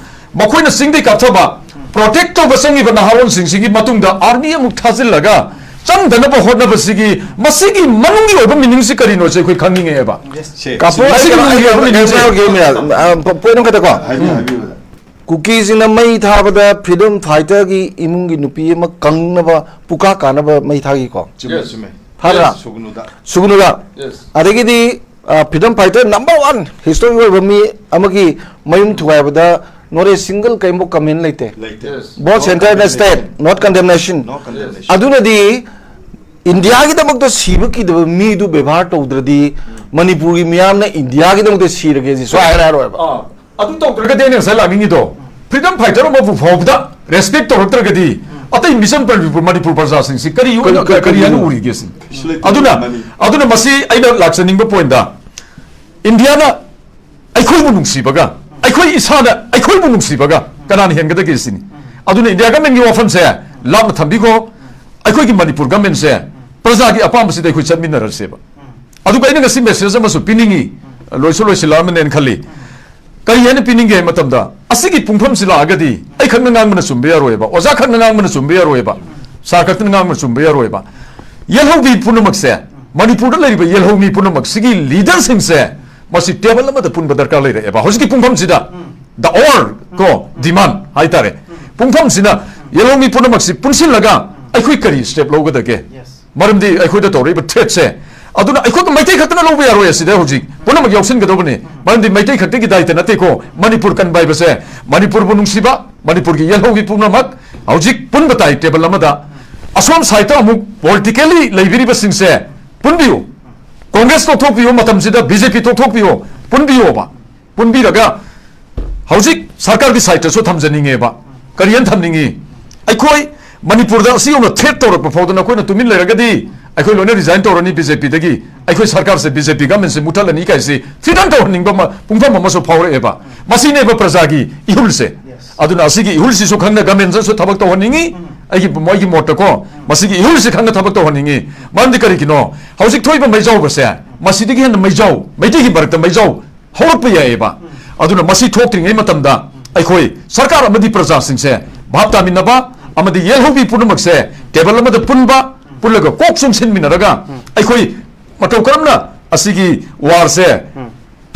ꯃꯈꯣꯏꯅ ꯆꯤꯡꯗꯩ ꯀꯥꯞꯊꯕ, ꯄ꯭ꯔꯣꯇꯦꯛ ꯇꯧꯕ ꯆꯪꯉꯤꯕ ꯅꯍꯥꯔꯣꯟꯁꯤꯡꯁꯤꯒꯤ ꯃꯇꯨꯡꯗ ꯑꯥꯔꯃꯤ ꯑꯃꯨꯛ ꯊꯥꯖꯤꯜꯂꯒ ꯆꯪꯗꯅꯕ ꯍꯣꯠꯅꯕꯁꯤꯒꯤ, ꯃꯁꯤꯒꯤ ꯃꯅꯨꯡꯒꯤ ꯑꯣꯏꯕ ꯃꯤꯅꯤꯡꯁꯤ ꯀꯔꯤꯅꯣ ꯁꯤ ꯑꯩꯈꯣꯏ ꯈꯪꯅꯤꯡꯉꯛꯑꯦꯕ꯫ ꯁꯦ, ꯀꯥꯄꯣ, ꯃꯁꯤꯒꯤ ꯑꯩ ꯃꯅꯨꯡꯒꯤ ꯑꯣꯏꯕ ꯀꯩꯅꯣ ꯃꯤꯅꯤꯡꯁꯦ ꯍꯥꯏꯔꯛꯀꯦ, ꯃꯤꯅꯥ꯫ ꯑ, ꯄ-, ꯄꯣꯏꯟ ꯑꯃꯈꯛꯇꯀꯣ꯫ ꯍꯥꯏꯕꯤꯌꯨ, ꯍꯥꯏꯕꯤꯌꯨ꯫ ꯀꯨꯀꯤꯁꯤꯡꯅ ꯃꯩ ꯊꯥꯕꯗ ꯐ꯭ꯔꯤꯗꯝ ꯐꯥꯏꯇꯔꯒꯤ ꯏꯃꯨꯡꯒꯤ ꯅꯨꯄꯤ ꯑꯃ ꯀꯪꯅꯕ, ꯄꯨꯀꯥ ꯀꯥꯅꯕ ꯃꯩ ꯊꯥꯈꯤꯀꯣ꯫ ꯆꯨꯝꯃꯦ, ꯆꯨꯝꯃꯦ꯫ ꯊꯥꯗ꯭ꯔꯥ? ꯌꯦꯁ, ꯁꯨꯒꯅꯨꯗ꯫ ꯁꯨꯒꯅꯨꯗ꯫ ꯌꯦꯁ꯫ ꯑꯗꯒꯤꯗꯤ, ꯑ, freedom fighter number one history ꯑꯣꯏꯕ ꯃꯤ ꯑꯃꯒꯤ ꯃꯌꯨꯝ ꯊꯨꯒꯥꯏꯕꯗ not a single ꯀꯩꯝꯕꯣꯛ ꯀꯃꯦꯟ ꯂꯩꯇꯦ꯫ ꯂꯩꯇꯦ꯫ Yes. Both No center and state, condemnation. Not condemnation. No condemnation. ꯑꯗꯨꯅꯗꯤ ꯏꯟꯗꯤꯌꯥꯒꯤꯗꯃꯛꯇ ꯁꯤꯕ ꯀꯤꯗꯕ ꯃꯤꯗꯨ ꯕꯦꯕꯥꯔ ꯇꯧꯗ꯭ꯔꯗꯤ ꯃꯅꯤꯄꯨꯔꯒꯤ ꯃꯤꯌꯥꯝꯅ ꯏꯟꯗꯤꯌꯥꯒꯤ ꯗꯃꯛꯇ ꯁꯤꯔꯒꯦ ꯁꯤ ꯁꯨꯡꯍꯥꯏ ꯍꯥꯏꯔꯣꯏꯕ꯫ ꯑꯥ, ꯑꯗꯨ ꯇꯧꯗ꯭ꯔꯒꯗꯤ ꯑꯩꯅ ꯉꯁꯥꯏ ꯂꯥꯛꯅꯤꯡꯉꯤꯗꯣ, ꯐ꯭ꯔꯤꯗꯝ ꯐꯥꯏꯇꯔ ꯑꯃꯕꯨ ꯐꯥꯎꯕꯗ ꯔꯦꯁꯄꯦꯛ ꯇꯧꯔꯛꯇ꯭ꯔꯒꯗꯤ ꯑꯇꯩ ꯃꯤꯆꯝ ꯃꯅꯤꯄꯨꯔ, ꯃꯅꯤꯄꯨꯔ ꯄ꯭ꯔꯖꯥꯁꯤꯡꯁꯤ ꯀꯔꯤ ꯑꯣꯏꯅ, ꯀꯔꯤ, ꯀꯔꯤ ꯀꯔꯤ ꯍꯥꯏꯅ ꯀꯔꯤ ꯎꯔꯤꯒꯦ ꯁꯤꯅꯤ꯫ Absolutely. ꯑꯗꯨꯅ, ꯃꯥꯅꯤ꯫ ꯑꯗꯨꯅ ꯃꯁꯤ ꯑꯩꯅ ꯂꯥꯛꯆꯅꯤꯡꯕ ꯄꯣꯏꯟꯗ, ꯏꯟꯗꯤꯌꯥꯅ ꯑꯩꯈꯣꯏꯕꯨ ꯅꯨꯡꯁꯤꯕꯒ, ꯑꯩꯈꯣꯏ ꯏꯁꯥꯅ ꯑꯩꯈꯣꯏꯕꯨ ꯅꯨꯡꯁꯤꯕꯒ ꯀꯅꯥꯅ ꯍꯦꯟꯒꯗꯒꯦ ꯁꯤꯅꯤ꯫ ꯑꯗꯨꯅ ꯏꯟꯗꯤꯌꯥ ꯒꯃꯦꯟꯒꯤ ꯋꯥꯐꯝꯁꯦ ꯂꯥꯞꯅ ꯊꯝꯕꯤꯈꯣ꯫ ꯑꯩꯈꯣꯏꯒꯤ ꯃꯅꯤꯄꯨꯔ ꯒꯃꯦꯟꯁꯦ ꯄ꯭ꯔꯖꯥꯒꯤ ꯑꯄꯥꯝꯕꯁꯤꯗ ꯑꯩꯈꯣꯏ ꯆꯠꯃꯤꯟꯅꯔꯁꯦꯕ꯫ ꯑꯗꯨꯒ ꯑꯩꯅ ꯉꯁꯤ ꯃꯦꯁꯦꯖ ꯑꯃꯁꯨ ꯄꯤꯅꯤꯡꯉꯤ, ꯂꯣꯏꯁꯨ ꯂꯣꯏꯁꯤꯜꯂꯛꯑꯃꯅꯦꯅ ꯈꯜꯂꯤ꯫ ꯀꯔꯤ ꯍꯥꯏꯅ ꯄꯤꯅꯤꯡꯒꯦ ꯍꯥꯏꯕ ꯃꯇꯝꯗ, ꯑꯁꯤꯒꯤ ꯄꯨꯡꯐꯝꯁꯤ ꯂꯥꯛꯑꯒꯗꯤ ꯑꯩ ꯈꯛꯅ ꯉꯥꯡꯕꯅ ꯆꯨꯝꯕ ꯌꯥꯔꯣꯏꯕ, ꯑꯣꯖꯥ ꯈꯛꯅ ꯉꯥꯡꯕꯅ ꯆꯨꯝꯕ ꯌꯥꯔꯣꯏꯕ, ꯁꯥꯔ ꯈꯛꯇꯅ ꯉꯥꯡꯕꯅ ꯆꯨꯝꯕ ꯌꯥꯔꯣꯏꯕ꯫ ꯌꯦꯜꯍꯧꯃꯤ ꯄꯨꯝꯅꯃꯛꯁꯦ, ꯃꯅꯤꯄꯨꯔꯗ ꯂꯩꯔꯤꯕ ꯌꯦꯜꯍꯧꯃꯤ ꯄꯨꯝꯅꯃꯛꯁꯤꯒꯤ ꯂꯤꯗꯔꯁꯤꯡꯁꯦ ꯃꯁꯤ ꯇꯦꯕꯜ ꯑꯃꯗ ꯄꯨꯟꯕ ꯗꯔꯀꯥꯔ ꯂꯩꯔꯛꯑꯦꯕ ꯍꯧꯖꯤꯛꯀꯤ ꯄꯨꯡꯐꯝꯁꯤꯗ꯫ The hour ꯀꯣ, demand ꯍꯥꯏꯇꯥꯔꯦ꯫ ꯄꯨꯡꯐꯝꯁꯤꯅ ꯌꯦꯜꯍꯧꯃꯤ ꯄꯨꯝꯅꯃꯛꯁꯤ ꯄꯨꯟꯁꯤꯜꯂꯒ ꯑꯩꯈꯣꯏ ꯀꯔꯤ step ꯂꯧꯒꯗꯒꯦ? ꯃꯔꯝꯗꯤ ꯑꯩꯈꯣꯏꯗ ꯇꯧꯔꯛꯏꯕ threatꯁꯦ, ꯑꯗꯨꯅ ꯑꯩꯈꯣꯏ ꯃꯩꯇꯩ ꯈꯛꯇꯅ ꯂꯧꯕ ꯌꯥꯔꯣꯏ, ꯑꯁꯤꯗ ꯍꯧꯖꯤꯛ ꯄꯨꯝꯅꯃꯛ ꯌꯥꯎꯁꯤꯟꯒꯗꯧꯕꯅꯤ꯫ ꯃꯔꯝꯗꯤ ꯃꯩꯇꯩ ꯈꯛꯇꯒꯤ ꯗꯥꯏꯇ ꯅꯠꯇꯦꯀꯣ ꯃꯅꯤꯄꯨꯔ ꯀꯟꯕ ꯍꯥꯏꯕꯁꯦ꯫ ꯃꯅꯤꯄꯨꯔꯕꯨ ꯅꯨꯡꯁꯤꯕ, ꯃꯅꯤꯄꯨꯔꯒꯤ ꯌꯦꯜꯍꯧꯃꯤ ꯄꯨꯝꯅꯃꯛ ꯍꯧꯖꯤꯛ ꯄꯨꯟꯕ ꯇꯥꯏ table ꯑꯃꯗ꯫ ꯑꯁꯣꯝ sideꯇ ꯑꯃꯨꯛ politically ꯂꯩꯕꯤꯔꯤꯕꯁꯤꯡꯁꯦ ꯄꯨꯟꯕꯤꯌꯨ꯫ ꯀꯣꯡꯒ꯭ꯔꯦꯁ ꯇꯣꯛꯊꯣꯛꯄꯤꯌꯨ, ꯃꯇꯝꯁꯤꯗ BJP ꯇꯣꯛꯊꯣꯛꯄꯤꯌꯨ, ꯄꯨꯟꯕꯤꯌꯣꯕ꯫ ꯄꯨꯟꯕꯤꯔꯒ ꯍꯧꯖꯤꯛ ꯁꯔꯀꯥꯔꯒꯤ sideꯇꯁꯨ ꯊꯝꯖꯅꯤꯡꯉꯦꯕ꯫ ꯀꯔꯤ ꯍꯥꯏꯅ ꯊꯝꯅꯤꯡꯉꯤ? ꯑꯩꯈꯣꯏ ꯃꯅꯤꯄꯨꯔꯗ ꯑꯁꯤ ꯌꯧꯅ threat ꯇꯧꯔꯛꯄ ꯐꯥꯎꯗ ꯅꯈꯣꯏꯅ ꯇꯨꯃꯤꯟ ꯂꯩꯔꯒꯗꯤ ꯑꯩꯈꯣꯏ ꯂꯣꯏꯅ resign ꯇꯧꯔꯅꯤ BJPꯗꯒꯤ꯫ ꯑꯩꯈꯣꯏ ꯁꯔꯀꯥꯔꯁꯦ, BJP governmentꯁꯦ ꯃꯨꯠꯊꯠꯂꯅꯤ ꯀꯥꯏꯁꯤ threaten ꯇꯧꯍꯟꯅꯤꯡꯕ ꯑꯃ ꯄꯨꯡꯐꯝ ꯑꯃꯁꯨ ꯐꯥꯎꯔꯛꯑꯦꯕ꯫ ꯃꯁꯤꯅꯦꯕ ꯄ꯭ꯔꯖꯥꯒꯤ ꯏꯍꯨꯜꯁꯦ꯫ ꯑꯗꯨꯅ ꯑꯁꯤꯒꯤ ꯏꯍꯨꯜꯁꯤꯁꯨ ꯈꯪꯅ governmentꯁꯨ ꯊꯕꯛ ꯇꯧꯍꯟꯅꯤꯡꯉꯤ꯫ ꯑꯩꯒꯤ, ꯃꯣꯏꯒꯤ ꯃꯣꯠꯇꯀꯣ, ꯃꯁꯤꯒꯤ ꯏꯍꯨꯜꯁꯤ ꯈꯪꯅ ꯊꯕꯛ ꯇꯧꯍꯟꯅꯤꯡꯉꯤ꯫ ꯃꯔꯝꯗꯤ ꯀꯔꯤꯒꯤꯅꯣ? ꯍꯧꯖꯤꯛ ꯊꯣꯛꯏꯕ ꯃꯩꯖꯥꯎꯕꯁꯦ, ꯃꯁꯤꯗꯒꯤ ꯍꯦꯟꯅ ꯃꯩꯖꯥꯎ, ꯃꯩꯇꯩꯒꯤ ꯃꯔꯛꯇ ꯃꯩꯖꯥꯎ ꯍꯧꯔꯛꯄ ꯌꯥꯏꯌꯦꯕ꯫ ꯑꯗꯨꯅ ꯃꯁꯤ ꯊꯣꯛꯇ꯭ꯔꯤꯉꯩ ꯃꯇꯝꯗ ꯑꯩꯈꯣꯏ ꯁꯔꯀꯥꯔ ꯑꯃꯗꯤ ꯄ꯭ꯔꯖꯥꯁꯤꯡꯁꯦ ꯚꯥꯞ ꯇꯥꯃꯤꯟꯅꯕ ꯑꯃꯗꯤ ꯌꯦꯜꯍꯧꯃꯤ ꯄꯨꯝꯅꯃꯛꯁꯦ table ꯑꯃꯗ ꯄꯨꯟꯕ, ꯄꯨꯜꯂꯒ ꯀꯣꯛ ꯆꯨꯡꯁꯤꯟꯃꯤꯟꯅꯔꯒ ꯑꯩꯈꯣꯏ ꯃꯇꯧ ꯀꯔꯝꯅ ꯑꯁꯤꯒꯤ warꯁꯦ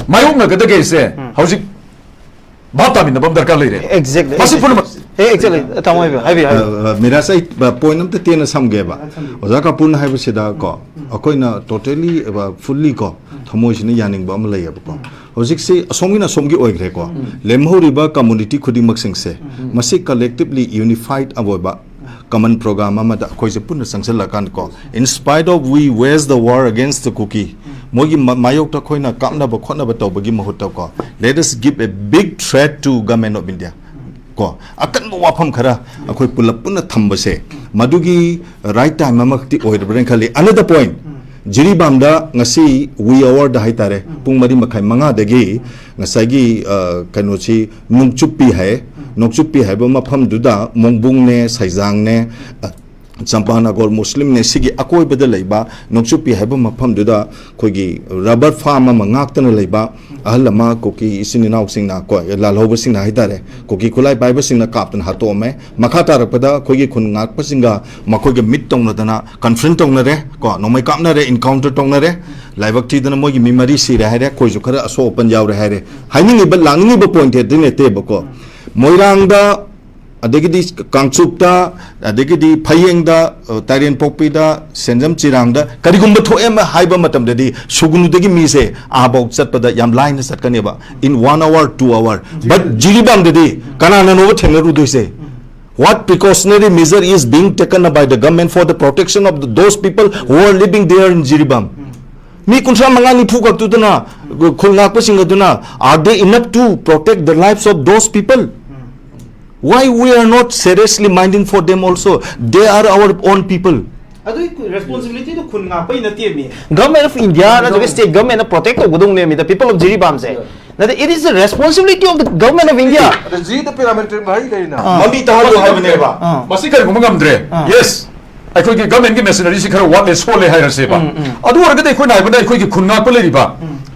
ꯃꯥꯌꯣꯛꯅꯒꯗꯒꯦꯁꯦ ꯍꯧꯖꯤꯛ ꯚꯥꯞ ꯇꯥꯃꯤꯟꯅꯕ ꯑꯃ ꯗꯔꯀꯥꯔ ꯂꯩꯔꯦ꯫ Exactly. ꯃꯁꯤ ꯄꯨꯝꯅꯃꯛ ꯑꯦ, exactly. ꯇꯥꯃꯣ ꯍꯥꯏꯕꯤꯌꯨ, ꯍꯥꯏꯕꯤꯌꯨ, ꯍꯥꯏꯕꯤꯌꯨ꯫ ꯑ, ꯑ, ꯃꯤꯔꯥꯖ, ꯑꯩ, ꯑ, point ꯑꯝꯇ ꯇꯦꯟꯅ ꯁꯝꯒꯦꯕ꯫ ꯑꯣꯖꯥ ꯀꯥꯄꯨꯔꯅ ꯍꯥꯏꯕꯁꯤꯗ ꯀꯣ, ꯑꯩꯈꯣꯏꯅ totally, ꯑ, fully ꯀꯣ, ꯊꯃꯣꯏꯁꯤꯅ ꯌꯥꯅꯤꯡꯕ ꯑꯃ ꯂꯩꯌꯦꯕꯀꯣ꯫ ꯍꯧꯖꯤꯛꯁꯤ ꯑꯁꯣꯝꯒꯤꯅ ꯑꯁꯣꯝꯒꯤ ꯑꯣꯏꯈ꯭ꯔꯦꯀꯣ꯫ ꯂꯦꯝꯍꯧꯔꯤꯕ community ꯈꯨꯗꯤꯡꯃꯛꯁꯤꯡꯁꯦ, ꯃꯁꯤ collectively unified ꯑꯣꯏꯕ common program ꯑꯃꯗ ꯑꯩꯈꯣꯏꯁꯦ ꯄꯨꯟꯅ ꯆꯪꯁꯤꯜꯂꯀꯥꯟꯗꯀꯣ, in spite of we wage the war against the Kuki, ꯃꯣꯏꯒꯤ ꯃ-, ꯃꯥꯌꯣꯛꯇ ꯑꯩꯈꯣꯏꯅ ꯀꯥꯞꯅꯕ ꯈꯣꯠꯅꯕ ꯇꯧꯕꯒꯤ ꯃꯍꯨꯠꯇꯀꯣ, let us give a big threat to Government of India꯫ ꯀꯣ, ꯑꯀꯟꯕ ꯋꯥꯐꯝ ꯈꯔ ꯑꯩꯈꯣꯏ ꯄꯨꯂꯞ ꯄꯨꯟꯅ ꯊꯝꯕꯁꯦ, ꯃꯗꯨꯒꯤ right time ꯑꯃꯈꯛꯇꯤ ꯑꯣꯏꯔꯕ꯭ꯔꯅ ꯈꯜꯂꯤ꯫ Another point, ꯖꯤꯔꯤꯕꯥꯝꯗ ꯉꯁꯤ wee hourꯗ ꯍꯥꯏꯇꯥꯔꯦ, ꯄꯨꯡ ꯃꯔꯤ ꯃꯈꯥꯏ ꯃꯉꯥꯗꯒꯤ ꯉꯁꯥꯏꯒꯤ, ꯑ, ꯀꯩꯅꯣꯁꯤ, ꯅꯣꯡꯆꯨꯞꯄꯤ ꯍꯥꯏ, ꯅꯣꯡꯆꯨꯞꯄꯤ ꯍꯥꯏꯕ ꯃꯐꯝꯗꯨꯗ ꯃꯣꯡꯕꯨꯡꯅꯦ, ꯁꯩꯖꯥꯡꯅꯦ, ꯑ, ꯆꯝꯄꯥꯅꯒꯣꯔ ꯃꯨꯁꯂꯤꯝꯅꯦ, ꯁꯤꯒꯤ ꯑꯀꯣꯏꯕꯗ ꯂꯩꯕ ꯅꯣꯡꯆꯨꯞꯄꯤ ꯍꯥꯏꯕ ꯃꯐꯝꯗꯨꯗ ꯑꯩꯈꯣꯏꯒꯤ rubber farm ꯑꯃ ꯉꯥꯛꯇꯅ ꯂꯩꯕ ꯑꯍꯜ ꯑꯃ, ꯀꯨꯀꯤ ꯏꯆꯤꯟ ꯏꯅꯥꯎꯁꯤꯡꯅ ꯀꯣ, ꯂꯥꯜꯍꯧꯕꯁꯤꯡꯅ ꯍꯥꯏꯇꯥꯔꯦ, ꯀꯨꯀꯤ ꯈꯨꯠꯂꯥꯏ ꯄꯥꯏꯕꯁꯤꯡꯅ ꯀꯥꯞꯇꯨꯅ ꯍꯥꯠꯇꯣꯛꯑꯝꯃꯦ꯫ ꯃꯈꯥ ꯇꯥꯔꯛꯄꯗ ꯑꯩꯈꯣꯏꯒꯤ ꯈꯨꯟ ꯉꯥꯛꯄꯁꯤꯡꯒ ꯃꯈꯣꯏꯒ meet ꯇꯧꯅꯗꯅ conference ꯇꯧꯅꯔꯦ ꯀꯣ, ꯅꯣꯡꯃꯩ ꯀꯥꯞꯅꯔꯦ, encounter ꯇꯧꯅꯔꯦ, ꯂꯥꯏꯕꯛ ꯊꯤꯗꯅ ꯃꯣꯏꯒꯤ ꯃꯤ ꯃꯔꯤ ꯁꯤꯔꯦ ꯍꯥꯏꯔꯦ, ꯑꯩꯈꯣꯏꯁꯨ ꯈꯔ ꯑꯁꯣꯛ ꯑꯄꯟ ꯌꯥꯎꯔꯦ ꯍꯥꯏꯔꯦ꯫ ꯍꯥꯏꯅꯤꯡꯉꯤꯕ, ꯂꯥꯛꯅꯤꯡꯉꯤꯕ point ꯑꯗꯨ ꯅꯠꯇꯦꯕꯀꯣ꯫ ꯃꯣꯏꯔꯥꯡꯗ ꯑꯗꯒꯤꯗꯤ ꯀꯥꯡꯆꯨꯞꯇ, ꯑꯗꯒꯤꯗꯤ ꯐꯌꯦꯡꯗ, ꯑ, ꯇꯥꯏꯔꯦꯟ ꯄꯣꯛꯄꯤꯗ, ꯁꯦꯟꯖꯝ ꯆꯤꯔꯥꯡꯗ ꯀꯔꯤꯒꯨꯝꯕ ꯊꯣꯛꯑꯦ ꯑꯃ ꯍꯥꯏꯕ ꯃꯇꯝꯗꯗꯤ ꯁꯨꯒꯅꯨꯗꯒꯤ ꯃꯤꯁꯦ ꯑꯥꯐꯥꯎ ꯆꯠꯄꯗ ꯌꯥꯝ ꯂꯥꯏꯅ ꯆꯠꯀꯅꯦꯕ, in one hour, two hour. But ꯖꯤꯔꯤꯕꯥꯝꯗꯗꯤ ꯀꯅꯥꯅꯅꯣꯕ ꯊꯦꯡꯅꯔꯨꯗꯣꯏꯁꯦ? What precautionary measure is being taken by the government for the protection of the, those people who are living there in Jiribam? ꯃꯤ ꯀꯨꯟꯊ꯭ꯔꯥ ꯃꯉꯥ ꯅꯤꯐꯨ ꯈꯛꯇꯨꯗꯅ, ꯈꯨꯜ ꯉꯥꯛꯄꯁꯤꯡ ꯑꯗꯨꯅ, are they enough to protect the lives of those people? Why we are not seriously minding for them also? They are our own people. ꯑꯗꯨꯒꯤ ꯔꯦꯁꯄꯣꯟꯁꯤꯕꯤꯂꯤꯇꯤꯗꯣ ꯈꯨꯟ ꯉꯥꯛꯄꯩ ꯅꯠꯇꯦꯃꯤ. Government of India ꯅꯠꯇ꯭ꯔꯒ state government ꯅ protect ꯇꯧꯒꯗꯧꯅꯦꯕ the people of ꯖꯤꯔꯤꯕꯥꯝꯁꯦ. ꯅꯠꯇꯦ, it is the responsibility of the government of India. ꯑꯗ ꯖꯤꯗ ꯄꯦꯔꯥꯃꯤꯂꯤꯇꯔꯤ ꯃꯍꯩ ꯂꯩꯅ. ꯃꯃꯤ ꯇꯥꯍꯜꯂꯨ ꯍꯥꯏꯕꯅꯦꯕ. ꯑꯥ. ꯃꯁꯤ ꯀꯔꯤꯒꯨꯝꯕ ꯉꯝꯗ꯭ꯔꯦ. Yes, ꯑꯩꯈꯣꯏꯒꯤ ꯒꯃꯦꯟꯒꯤ ꯃꯦꯁꯤꯅꯔꯤꯁꯤ ꯈꯔ ꯋꯥꯠꯂꯦ ꯁꯣꯜꯂꯦ ꯍꯥꯏꯔꯁꯦꯕ. ꯑꯗꯨ ꯑꯣꯏꯔꯒꯗꯤ ꯑꯩꯈꯣꯏꯅ ꯍꯥꯏꯕꯗ ꯑꯩꯈꯣꯏꯒꯤ ꯈꯨꯟ ꯉꯥꯛꯄ ꯂꯩꯔꯤꯕ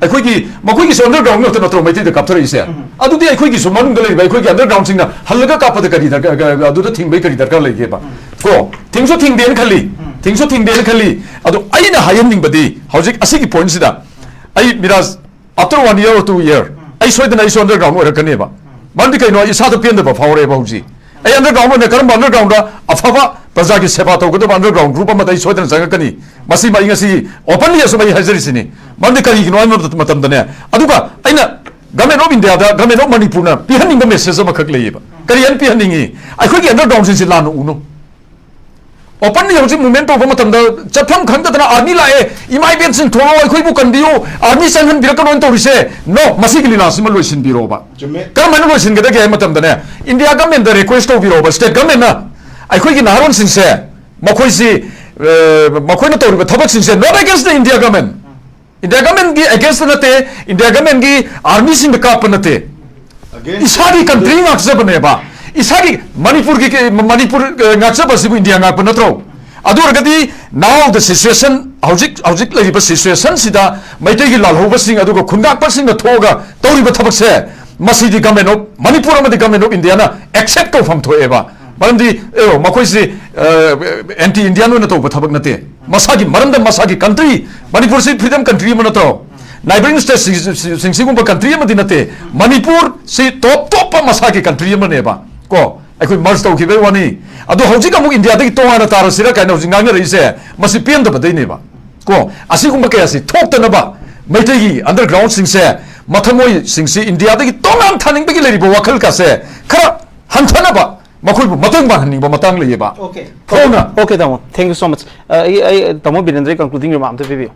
ꯑꯩꯈꯣꯏꯒꯤ, ꯃꯈꯣꯏꯒꯤꯁꯨ ꯑꯟꯗꯔꯒ꯭ꯔꯥꯎꯟ ꯉꯥꯛꯇ ꯅꯠꯇ꯭ꯔꯣ ꯃꯩꯇꯩꯗ ꯀꯥꯞꯊꯔꯛꯏꯁꯦ? ꯑꯗꯨꯗꯤ ꯑꯩꯈꯣꯏꯒꯤꯁꯨ ꯃꯅꯨꯡꯗ ꯂꯩꯔꯤꯕ ꯑꯩꯈꯣꯏꯒꯤ ꯑꯟꯗꯔꯒ꯭ꯔꯥꯎꯟꯁꯤꯡꯅ ꯍꯜꯂꯒ ꯀꯥꯞꯄꯗ ꯀꯔꯤ ꯗꯔꯀꯥꯔ, ꯑꯗꯨꯗ ꯊꯤꯡꯕꯩ ꯀꯔꯤ ꯗꯔꯀꯥꯔ ꯂꯩꯒꯦꯕ? ꯀꯣ, ꯊꯤꯡꯁꯨ ꯊꯤꯡꯗꯦꯅ ꯈꯜꯂꯤ, ꯊꯤꯡꯁꯨ ꯊꯤꯡꯗꯦꯅ ꯈꯜꯂꯤ. ꯑꯗꯣ ꯑꯩꯅ ꯍꯥꯏꯍꯟꯅꯤꯡꯕꯗꯤ ꯍꯧꯖꯤꯛ ꯑꯁꯤꯒꯤ ꯄꯣꯏꯟꯁꯤꯗ ꯑꯩ Miraj, after one year or two year, ꯑꯩ ꯁꯣꯏꯗꯅ ꯑꯩꯁꯨ ꯑꯟꯗꯔꯒ꯭ꯔꯥꯎꯟ ꯑꯣꯏꯔꯛꯀꯅꯦꯕ. ꯃꯔꯝꯗꯤ ꯀꯩꯅꯣ, ꯑꯩ ꯏꯁꯥꯗ ꯄꯦꯟꯗꯕ ꯐꯥꯎꯔꯛꯑꯦꯕ ꯍꯧꯖꯤꯛ. ꯑꯩ ꯑꯟꯗꯔꯒ꯭ꯔꯥꯎꯟ ꯑꯣꯏꯅ ꯀꯔꯝꯕ ꯑꯟꯗꯔꯒ꯭ꯔꯥꯎꯟꯗ ꯑꯐꯕ ꯄ꯭ꯔꯖꯥꯒꯤ ꯁꯦꯕꯥ ꯇꯧꯒꯗꯕ ꯑꯟꯗꯔꯒ꯭ꯔꯥꯎꯟ ꯒ꯭ꯔꯨꯞ ꯑꯃꯗ ꯑꯩ ꯁꯣꯏꯗꯅ ꯆꯪꯉꯛꯀꯅꯤ꯫ ꯃꯁꯤꯃ ꯑꯩ ꯉꯁꯤ ꯑꯣꯄꯟꯂꯤ ꯑꯁꯨꯝ ꯑꯩ ꯍꯥꯏꯖꯔꯤꯁꯤꯅꯤ꯫ ꯃꯔꯝꯗꯤ ꯀꯔꯤꯒꯤꯅꯣ ꯍꯥꯏꯕ ꯃꯇꯝꯗꯅꯦ, ꯑꯗꯨꯒ ꯑꯩꯅ ꯒꯃꯦꯟ ꯑꯣꯐ ꯏꯟꯗꯤꯌꯥꯗ, ꯒꯃꯦꯟ ꯑꯣꯐ ꯃꯅꯤꯄꯨꯔꯅ ꯄꯤꯍꯟꯅꯤꯡꯕ ꯃꯦꯁꯦꯖ ꯑꯃꯈꯛ ꯂꯩꯌꯦꯕ꯫ ꯀꯔꯤ ꯍꯥꯏꯅ ꯄꯤꯍꯟꯅꯤꯡꯉꯤ? ꯑꯩꯈꯣꯏꯒꯤ ꯑꯟꯗꯔꯒ꯭ꯔꯥꯎꯟꯁꯤꯡꯁꯦ ꯂꯥꯟꯅ ꯎꯅꯨ꯫ ꯑꯣꯄꯟꯂꯤ ꯍꯧꯖꯤꯛ ꯃꯨꯚꯃꯦꯟ ꯇꯧꯕ ꯃꯇꯝꯗ ꯆꯠꯐꯝ ꯈꯪꯗꯗꯅ ꯑꯥꯔꯃꯤ ꯂꯥꯛꯑꯦ, ꯏꯃꯥ ꯏꯕꯦꯟꯁꯤꯡ ꯊꯣꯛꯂꯛꯑꯣ, ꯑꯩꯈꯣꯏꯕꯨ ꯀꯟꯕꯤꯌꯨ, ꯑꯥꯔꯃꯤ ꯆꯪꯍꯟꯕꯤꯔꯛꯀꯅꯣꯅ ꯇꯧꯔꯤꯁꯦ꯫ ꯅꯣ, ꯃꯁꯤꯒꯤ ꯂꯤꯂꯥꯁꯤꯃ ꯂꯣꯏꯁꯤꯟꯕꯤꯔꯣꯕ꯫ ꯆꯨꯝꯃꯦ꯫ ꯀꯔꯝꯍꯥꯏꯅ ꯂꯣꯏꯁꯤꯟꯒꯗꯒꯦ ꯍꯥꯏꯕ ꯃꯇꯝꯗꯅꯦ, ꯏꯟꯗꯤꯌꯥ ꯒꯃꯦꯟꯗ ꯔꯤꯀ꯭ꯋꯦꯁ ꯇꯧꯕꯤꯔꯣꯕ, ꯁ꯭ꯇꯦꯠ ꯒꯃꯦꯟꯅ ꯑꯩꯈꯣꯏꯒꯤ ꯅꯍꯥꯔꯣꯟꯁꯤꯡꯁꯦ, ꯃꯈꯣꯏꯁꯤ, ꯑ, ꯃꯈꯣꯏꯅ ꯇꯧꯔꯤꯕ ꯊꯕꯛꯁꯤꯡꯁꯦ not against the India government, India ꯒꯃꯦꯟꯒꯤ ꯑꯦꯒꯦꯟꯁꯇ ꯅꯠꯇꯦ, ꯏꯟꯗꯤꯌꯥ ꯒꯃꯦꯟꯒꯤ ꯑꯥꯔꯃꯤꯁꯤꯡꯗ ꯀꯥꯞꯄ ꯅꯠꯇꯦ, ꯏꯁꯥꯒꯤ ꯀꯟꯇ꯭ꯔꯤ ꯉꯥꯛꯆꯕꯅꯦꯕ, ꯏꯁꯥꯒꯤ ꯃꯅꯤꯄꯨꯔꯒꯤ, ꯃꯅꯤꯄꯨꯔ, ꯑ, ꯉꯥꯛꯆꯕꯁꯤꯕꯨ ꯏꯟꯗꯤꯌꯥ ꯉꯥꯛꯄ ꯅꯠꯇ꯭ꯔꯣ? ꯑꯗꯨ ꯑꯣꯏꯔꯒꯗꯤ now the situation, ꯍꯧꯖꯤꯛ, ꯍꯧꯖꯤꯛ ꯂꯩꯔꯤꯕ ꯁꯤꯆꯨꯋꯦꯁꯟꯁꯤꯗ ꯃꯩꯇꯩꯒꯤ ꯂꯥꯜꯍꯧꯕꯁꯤꯡ ꯑꯗꯨꯒ ꯈꯨꯟꯒꯥꯛꯄꯁꯤꯡꯅ ꯊꯣꯛꯑꯒ ꯇꯧꯔꯤꯕ ꯊꯕꯛꯁꯦ, ꯃꯁꯤꯗꯤ ꯒꯃꯦꯟ ꯑꯣꯐ ꯃꯅꯤꯄꯨꯔ ꯑꯃꯗꯤ ꯒꯃꯦꯟ ꯑꯣꯐ ꯏꯟꯗꯤꯌꯥꯅ ꯑꯦꯛꯁꯦꯞ ꯇꯧꯐꯝ ꯊꯣꯛꯑꯦꯕ꯫ ꯃꯔꯝꯗꯤ, ꯑꯦ, ꯃꯈꯣꯏꯁꯤ, ꯑ, ꯑꯦꯟꯇꯤ ꯏꯟꯗꯤꯌꯥꯟ ꯑꯣꯏꯅ ꯇꯧꯕ ꯊꯕꯛ ꯅꯠꯇꯦ, ꯃꯁꯥꯒꯤ ꯃꯔꯝꯗ ꯃꯁꯥꯒꯤ ꯀꯟꯇ꯭ꯔꯤ, ꯃꯅꯤꯄꯨꯔꯁꯤ ꯐ꯭ꯔꯤꯗꯝ ꯀꯟꯇ꯭ꯔꯤ ꯑꯃ ꯅꯠꯇ꯭ꯔꯣ? ꯅꯥꯏꯕꯔꯤꯡ ꯁ꯭ꯇꯦꯠꯁꯤꯡ ꯁꯤꯒꯨꯝꯕ ꯀꯟꯇ꯭ꯔꯤ ꯑꯃꯗꯤ ꯅꯠꯇꯦ꯫ ꯃꯅꯤꯄꯨꯔꯁꯤ ꯇꯣꯞ ꯇꯣꯞꯄ ꯃꯁꯥꯒꯤ ꯀꯟꯇ꯭ꯔꯤ ꯑꯃꯅꯦꯕ ꯀꯣ꯫ ꯑꯩꯈꯣꯏ ꯃꯔꯖ ꯇꯧꯈꯤꯕꯩ ꯋꯥꯅꯤ꯫ ꯑꯗꯣ ꯍꯧꯖꯤꯛ ꯑꯃꯨꯛ ꯏꯟꯗꯤꯌꯥꯗꯒꯤ ꯇꯣꯉꯥꯟꯅ ꯇꯥꯔꯁꯤꯔ ꯀꯥꯏꯅ ꯍꯧꯖꯤꯛ ꯉꯥꯡꯅꯔꯛꯏꯁꯦ, ꯃꯁꯤ ꯄꯦꯟꯗꯕꯗꯩꯅꯦꯕ꯫ ꯀꯣ, ꯑꯁꯤꯒꯨꯝꯕ ꯀꯌꯥꯁꯤ ꯊꯣꯛꯇꯅꯕ ꯃꯩꯇꯩꯒꯤ ꯑꯟꯗꯔꯒ꯭ꯔꯥꯎꯟꯁꯤꯡꯁꯦ, ꯃꯊꯃꯣꯏꯁꯤꯡꯁꯤ ꯏꯟꯗꯤꯌꯥꯗꯒꯤ ꯇꯣꯉꯥꯟ ꯊꯥꯅꯤꯡꯕꯒꯤ ꯂꯩꯔꯤꯕ ꯋꯥꯈꯜ ꯀꯥꯁꯦ ꯈꯔ ꯍꯟꯊꯅꯕ ꯃꯈꯣꯏꯕꯨ ꯃꯇꯦꯡ ꯄꯥꯡꯍꯟꯅꯤꯡꯕ ꯃꯇꯥꯡ ꯂꯩꯌꯦꯕ꯫ Okay. ꯐꯣꯡꯅ꯫ Okay, ꯇꯥꯃꯣ, thank you so much. ꯑ, ꯑꯩ ꯑꯩ ꯇꯥꯃꯣ ꯕꯤꯔꯦꯟꯗ꯭ꯔꯒꯤ concluding remark ꯑꯝꯇ ꯄꯤꯕꯤꯌꯨ꯫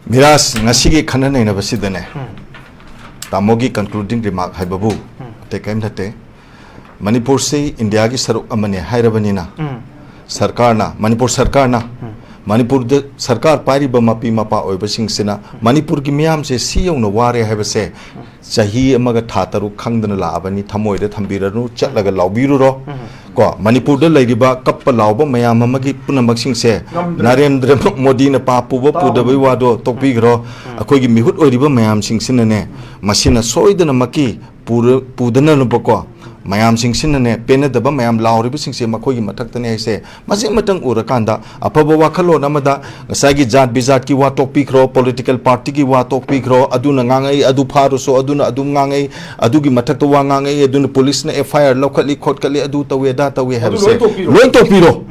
ꯃꯤꯔꯥꯖ, ꯉꯁꯤꯒꯤ ꯈꯟꯅ ꯅꯩꯅꯕꯁꯤꯗꯅꯦ, ꯇꯥꯃꯣꯒꯤ concluding remark ꯍꯥꯏꯕꯕꯨ ꯑꯇꯩ ꯀꯔꯤꯝ ꯅꯠꯇꯦ꯫ ꯃꯅꯤꯄꯨꯔꯁꯤ ꯏꯟꯗꯤꯌꯥꯒꯤ ꯁꯔꯨꯛ ꯑꯃꯅꯤ ꯍꯥꯏꯔꯕꯅꯤꯅ, ꯁꯔꯀꯥꯔꯅ, ꯃꯅꯤꯄꯨꯔ ꯁꯔꯀꯥꯔꯅ, ꯃꯅꯤꯄꯨꯔꯗ ꯁꯔꯀꯥꯔ ꯄꯥꯏꯔꯤꯕ ꯃꯄꯤ ꯃꯄꯥ ꯑꯣꯏꯕꯁꯤꯡꯁꯤꯅ ꯃꯅꯤꯄꯨꯔꯒꯤ ꯃꯤꯌꯥꯝꯁꯦ ꯁꯤ ꯌꯧꯅ ꯋꯥꯔꯦ ꯍꯥꯏꯕꯁꯦ ꯆꯍꯤ ꯑꯃꯒ ꯊꯥ ꯇꯔꯨꯛ ꯈꯪꯗꯅ ꯂꯥꯛꯑꯕꯅꯤ꯫ ꯊꯃꯣꯏꯗ ꯊꯝꯕꯤꯔꯅꯨ, ꯆꯠꯂꯒ ꯂꯥꯎꯕꯤꯔꯨꯔꯣ꯫ ꯀꯣ, ꯃꯅꯤꯄꯨꯔꯗ ꯂꯩꯔꯤꯕ ꯀꯞꯄ ꯂꯥꯎꯕ ꯃꯌꯥꯝ ꯑꯃꯒꯤ ꯄꯨꯝꯅꯃꯛꯁꯤꯡꯁꯦ ꯅꯔꯦꯟꯗ꯭ꯔ ꯃꯣꯗꯤꯅ ꯄꯥꯞ ꯄꯨꯕ ꯄꯨꯗꯕꯩ ꯋꯥꯗꯣ ꯇꯣꯛꯄꯤꯈ꯭ꯔꯣ꯫ ꯑꯩꯈꯣꯏꯒꯤ ꯃꯤꯍꯨꯠ ꯑꯣꯏꯔꯤꯕ ꯃꯌꯥꯝꯁꯤꯡꯁꯤꯅꯅꯦ, ꯃꯁꯤꯅ ꯁꯣꯏꯗꯅꯃꯛꯀꯤ ꯄꯨꯔ-, ꯄꯨꯗꯅꯅꯕꯀꯣ, ꯃꯌꯥꯝꯁꯤꯡꯁꯤꯅꯅꯦ, ꯄꯦꯟꯅꯗꯕ ꯃꯌꯥꯝ ꯂꯥꯎꯔꯤꯕꯁꯤꯡꯁꯦ ꯃꯈꯣꯏꯒꯤ ꯃꯊꯛꯇꯅꯦ ꯍꯥꯏꯁꯦ꯫ ꯃꯁꯤ ꯑꯃꯇꯪ ꯎꯔꯀꯥꯟꯗ ꯑꯐꯕ ꯋꯥꯈꯜꯂꯣꯟ ꯑꯃꯗ ꯉꯁꯥꯏꯒꯤ ꯖꯥꯠ ꯕꯤꯖꯥꯠꯀꯤ ꯋꯥ ꯇꯣꯛꯄꯤꯈ꯭ꯔꯣ, ꯄꯣꯂꯤꯇꯤꯀꯦꯜ ꯄꯥꯔꯇꯤꯒꯤ ꯋꯥ ꯇꯣꯛꯄꯤꯈ꯭ꯔꯣ, ꯑꯗꯨꯅ ꯉꯥꯡꯉꯛꯏ, ꯑꯗꯨ ꯐꯥꯔꯨꯁꯨ, ꯑꯗꯨꯅ ꯑꯗꯨꯝ ꯉꯥꯡꯉꯛꯏ, ꯑꯗꯨꯒꯤ ꯃꯊꯛꯇ ꯋꯥ ꯉꯥꯡꯉꯛꯏ, ꯑꯗꯨꯅ ꯄꯨꯂꯤꯁꯅ F I R ꯂꯧꯈꯠꯂꯤ, ꯈꯣꯠꯀꯠꯂꯤ, ꯑꯗꯨ ꯇꯧꯏ, ꯑꯗꯥ ꯇꯧꯏ ꯍꯥꯏꯕꯁꯦ ꯂꯣꯏ ꯇꯣꯛꯄꯤꯔꯣ꯫ ꯂꯣꯏ ꯇꯣꯛꯄꯤꯔꯣ꯫